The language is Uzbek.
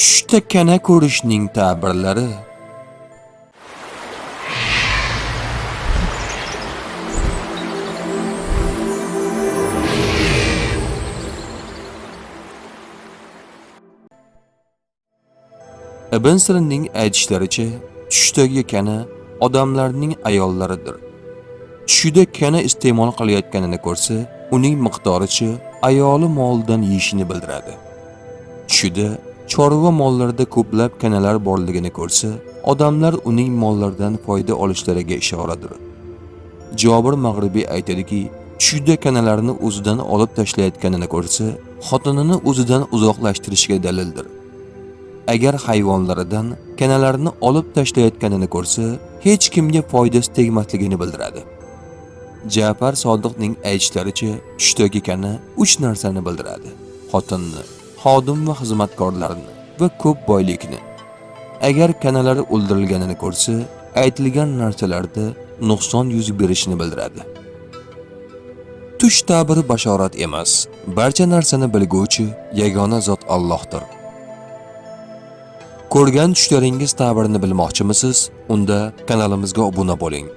Tushda kana ko'rishning ta'birlari. Ibn Sirinning aytishlaricha, tushdagi kana odamlarning ayollaridir. Tushida kana iste'mol qilayotganini ko'rsa, uning miqdoricha ayoli moldan yeyishini bildiradi. Tushida chorva mollarida ko'plab kanalar borligini ko'rsa, odamlar uning mollaridan foyda olishlariga ishoradir. Jobir Mag'ribiy aytadiki, tushida kanalarni o'zidan olib tashlayotganini ko'rsa, xotinini o'zidan uzoqlashtirishiga dalildir. Agar hayvonlaridan kanalarni olib tashlayotganini ko'rsa, hech kimga foydasi tegmasligini bildiradi. Ja'far Sodiqning aytishlaricha, tushdagi kana 3 narsani bildiradi: xotinni, xodim va xizmatkorlarni va ko'p boylikni. Agar kanalari o'ldirilganini ko'rsa, aytilgan narsalarda nuqson yuz berishini bildiradi. Tush ta'biri bashorat emas. Barcha narsani bilguvchi yagona zot Allohdir. Ko'rgan tushlaringiz ta'birini bilmoqchimisiz? Unda kanalimizga obuna bo'ling.